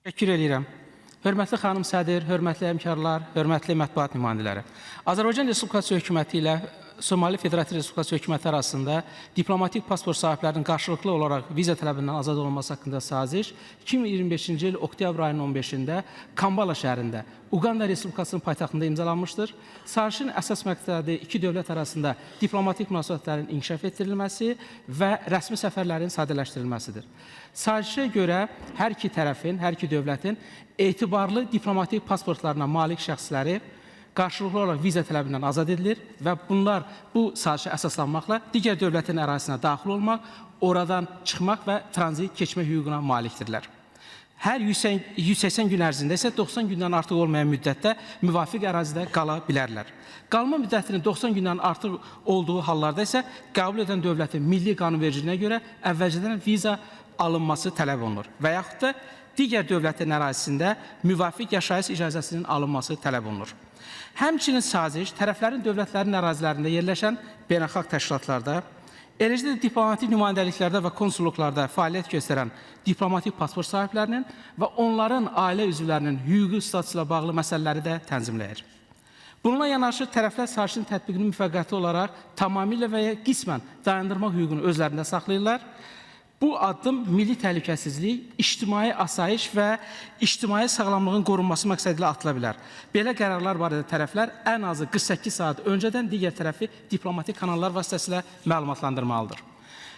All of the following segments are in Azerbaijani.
Təşəkkür eləyirəm. Hörmətli xanım sədr, hörmətli həmkarlar, hörmətli mətbuat nümayəndələri. Azərbaycan Respublikası hökuməti ilə Somali Federativ Respublikası hökuməti arasında diplomatik pasport sahiblərinin qarşılıqlı olaraq viza tələbindən azad olunması haqqında saziş 2025-ci il oktyabr ayının 15-də Kambala şəhərində, Uqanda Respublikasının paytaxtında imzalanmışdır. Sazişin əsas məqsədi iki dövlət arasında diplomatik münasibətlərin inkişaf etdirilməsi və rəsmi səfərlərin sadələşdirilməsidir. Sazişə görə hər iki tərəfin, hər iki dövlətin etibarlı diplomatik pasportlarına malik şəxsləri qarşılıqlı olaraq viza tələbindən azad edilir və bunlar bu sazişə əsaslanmaqla digər dövlətin ərazisinə daxil olmaq, oradan çıxmaq və tranzit keçmək hüququna malikdirlər. Hər 180 gün ərzində isə 90 gündən artıq olmayan müddətdə müvafiq ərazidə qala bilərlər. Qalma müddətinin 90 gündən artıq olduğu hallarda isə qəbul edən dövlətin milli qanunvericiliyinə görə əvvəlcədən viza alınması tələb olunur və yaxud da digər dövlətin ərazisində müvafiq yaşayış icazəsinin alınması tələb olunur. Həmçinin saziş tərəflərin dövlətlərin ərazilərində yerləşən beynəlxalq təşkilatlarda, eləcə də diplomatik nümayəndəliklərdə və konsulluqlarda fəaliyyət göstərən diplomatik pasport sahiblərinin və onların ailə üzvlərinin hüquqi statusu ilə bağlı məsələləri də tənzimləyir. Bununla yanaşı tərəflər sazişin tətbiqini müvəqqəti olaraq tamamilə və ya qismən dayandırmaq hüququnu özlərində saxlayırlar. Bu addım milli təhlükəsizlik, ictimai asayiş və ictimai sağlamlığın qorunması məqsədi ilə atıla bilər. Belə qərarlar barədə tərəflər ən azı 48 saat öncədən digər tərəfi diplomatik kanallar vasitəsilə məlumatlandırmalıdır.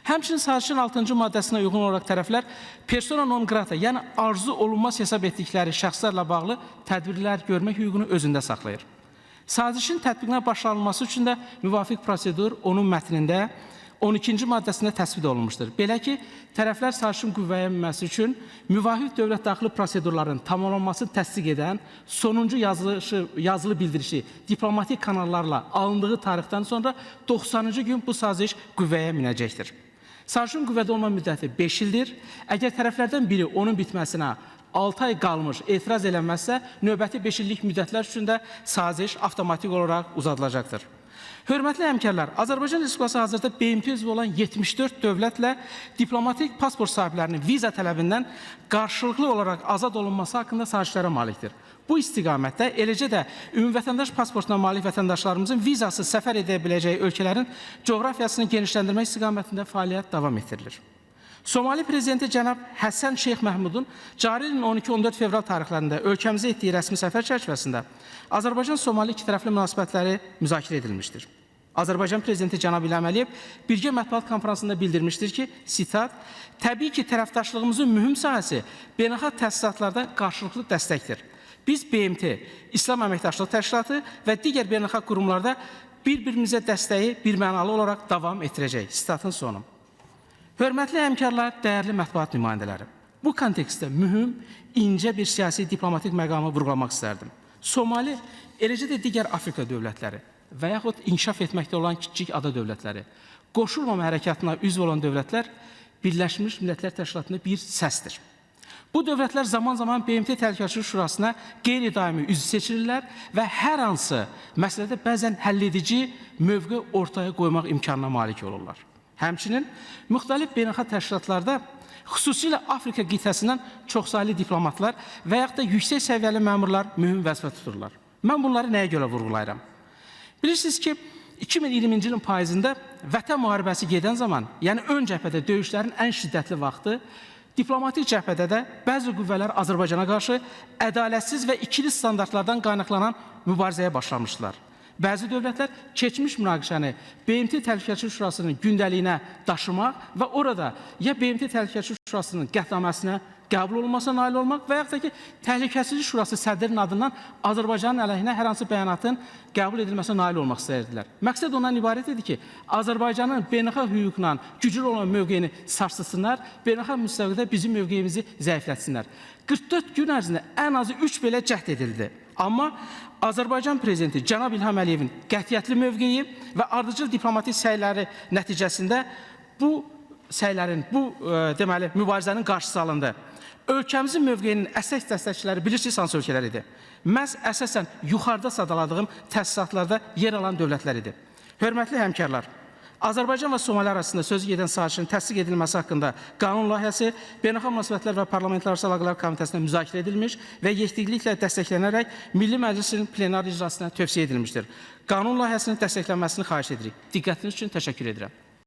Həmçinin sazişin 6-cı maddəsinə uyğun olaraq tərəflər persona non grata, yəni arzu olunmaz hesab etdikləri şəxslərlə bağlı tədbirlər görmək hüququnu özündə saxlayır. Sazişin tətbiqinə başlanılması üçün də müvafiq prosedur onun mətnində 12-ci maddəsində təsbit olunmuşdur. Belə ki, tərəflər sazişin qüvvəyə minməsi üçün müvafiq dövlət daxili prosedurların tamamlanmasını təsdiq edən sonuncu yazılı bildirişi diplomatik kanallarla alındığı tarixdən sonra 90-cı gün bu saziş qüvvəyə minəcəkdir. Sazişin qüvvədə olma müddəti 5 ildir. Əgər tərəflərdən biri onun bitməsinə 6 ay qalmış etiraz eləməzsə, növbəti 5 illik müddətlər üçün də saziş avtomatik olaraq uzadılacaqdır. Hörmətli həmkarlar, Azərbaycan Respublikası hazırda BMT üzvü olan 74 dövlətlə diplomatik pasport sahiblərinin viza tələbindən qarşılıqlı olaraq azad olunması haqqında sazişlərə malikdir. Bu istiqamətdə eləcə də ümumi vətəndaş pasportuna malik vətəndaşlarımızın vizasız səfər edə biləcəyi ölkələrin coğrafiyasını genişləndirmək istiqamətində fəaliyyət davam etdirilir. Somali prezidenti cənab Həsən Şeyx Məhmudun cari ilin 12-14 fevral tarixlərində ölkəmizə etdiyi rəsmi səfər çərçivəsində Azərbaycan-Somali ikitərəfli münasibətləri müzakirə edilmişdir. Azərbaycan prezidenti cənab İlham Əliyev birgə mətbuat konfransında bildirmişdir ki, sitat, təbii ki, tərəfdaşlığımızın mühüm sahəsi beynəlxalq təsisatlarda qarşılıqlı dəstəkdir. Biz BMT, İslam Əməkdaşlıq Təşkilatı və digər beynəlxalq qurumlarda bir-birimizə dəstəyi birmənalı olaraq davam etdirəcəyik. Sitatın sonu. Hörmətli həmkarlar, dəyərli mətbuat nümayəndələri, bu kontekstdə mühüm, incə bir siyasi diplomatik məqamı vurğulamaq istərdim. Somali, eləcə də digər Afrika dövlətləri və yaxud inkişaf etməkdə olan kiçik ada dövlətləri, qoşulmama hərəkatına üzv olan dövlətlər Birləşmiş Millətlər Təşkilatında bir səsdir. Bu dövlətlər zaman-zaman BMT Təhlükəsizlik Şurasına qeyri-daimi üzv seçilirlər və hər hansı məsələdə bəzən həlledici mövqe ortaya qoymaq imkanına malik olurlar. Həmçinin müxtəlif beynəlxalq təşkilatlarda, xüsusilə Afrika qitəsindən çoxsaylı diplomatlar və yaxud da yüksək səviyyəli məmurlar mühüm vəzifə tuturlar. Mən bunları nəyə görə vurğulayıram? Bilirsiniz ki, 2020-ci ilin payızında vətən müharibəsi gedən zaman, yəni ön cəbhədə döyüşlərin ən şiddətli vaxtı, diplomatik cəbhədə də bəzi qüvvələr Azərbaycana qarşı ədalətsiz və ikili standartlardan qaynaqlanan mübarizəyə başlamışdılar. Bəzi dövlətlər keçmiş münaqişəni BMT Təhlükəsizlik Şurasının gündəliyinə daşımaq və orada ya BMT Təhlükəsizlik Şurasının qətnaməsinə qəbul olunmasına nail olmaq və yaxud da ki, Təhlükəsizlik Şurası sədrinin adından Azərbaycanın əleyhinə hər hansı bəyanatın qəbul edilməsinə nail olmaq istəyirdilər. Məqsəd ondan ibarət idi ki, Azərbaycanın beynəlxalq hüquqla güclü olan mövqeyini sarsıtsınlar, beynəlxalq müstəvidə bizim mövqeyimizi zəiflətsinlər. 44 gün ərzində ən azı 3 belə cəhd edildi. Amma Azərbaycan prezidenti cənab İlham Əliyevin qətiyyətli mövqeyi və ardıcıl diplomatik səyləri nəticəsində bu səylərin, bu deməli mübarizənin qarşısı alındı. Ölkəmizin mövqeyinin əsas dəstəkçiləri bilirsiniz hansı ölkələr idi? Məhz əsasən yuxarıda sadaladığım təsisatlarda yer alan dövlətlər idi. Hörmətli həmkarlar, Azərbaycan və Somali arasında sözü gedən sazişin təsdiq edilməsi haqqında qanun layihəsi Beynəlxalq Münasibətlər və Parlamentlərarası Əlaqələr Komitəsində müzakirə edilmiş və yetkiliklə dəstəklənərək Milli Məclisin plenar iclasına tövsiyə edilmişdir. Qanun layihəsinin dəstəklənməsini xahiş edirik. Diqqətiniz üçün təşəkkür edirəm.